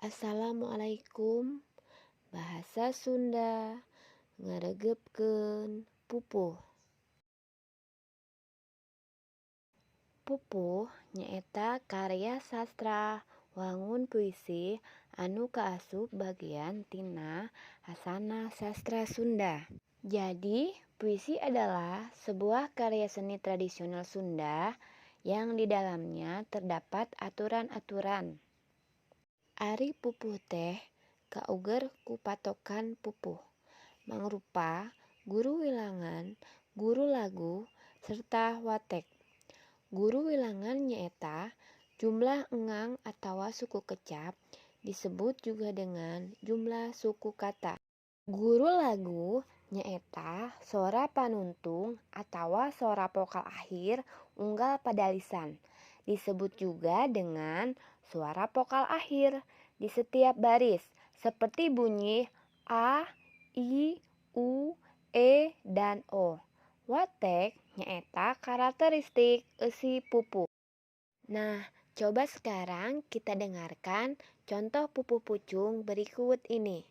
Assalamualaikum. Bahasa Sunda ngaregepkeun pupuh. Pupuh nyaeta karya sastra wangun puisi anu kaasup bagian tina khasanah sastra Sunda. Jadi, puisi adalah sebuah karya seni tradisional Sunda yang di dalamnya terdapat aturan-aturan. Ari pupuh teh kauger ku patokan pupuh, mangrupa guru wilangan, guru lagu, serta watek. Guru wilangan nyaeta jumlah engang atawa suku kecap, disebut juga dengan jumlah suku kata. Guru lagu nyaeta sora panuntung atawa sora vokal akhir unggal padalisan, disebut juga dengan suara vokal akhir di setiap baris, seperti bunyi a, i, u, e, dan o. Watek nyaeta karakteristik eusi pupuh. Nah, coba sekarang kita dengarkan contoh pupuh pucung berikut ini.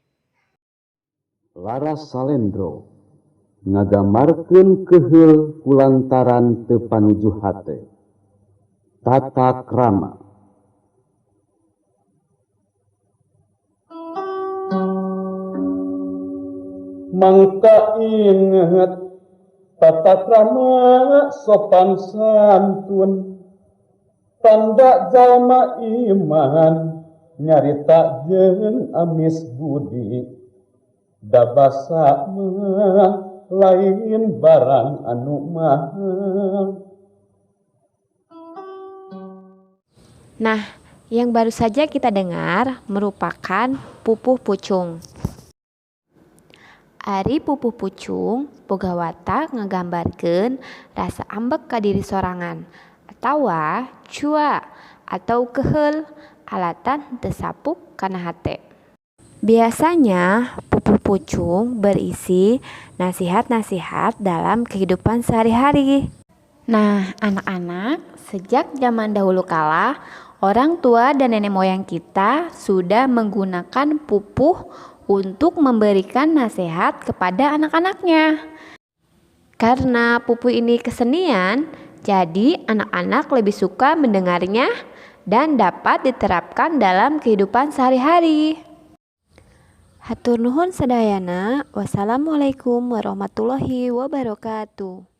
Laras Salendro ngagambarkeun keheul kulantaran teu panuju hate. Tata krama. Mangka inget tata krama sopan santun, tanda jalma iman nyarita jeung amis budi, da basa mah lain barang anu mahal. Nah, yang baru saja kita dengar merupakan pupuh pucung. Ari pupuh pucung boga watak ngagambarkeun rasa ambek ka diri sorangan atawa cua atau keheul alatan teu sapuk kana hate. Biasanya pupuh pucung berisi nasihat-nasihat dalam kehidupan sehari-hari. Nah, anak-anak, sejak zaman dahulu kala, orang tua dan nenek moyang kita sudah menggunakan pupuh untuk memberikan nasihat kepada anak-anaknya. Karena pupuh ini kesenian, jadi anak-anak lebih suka mendengarnya dan dapat diterapkan dalam kehidupan sehari-hari. Hatur nuhun sadayana. Wassalamualaikum warahmatullahi wabarakatuh.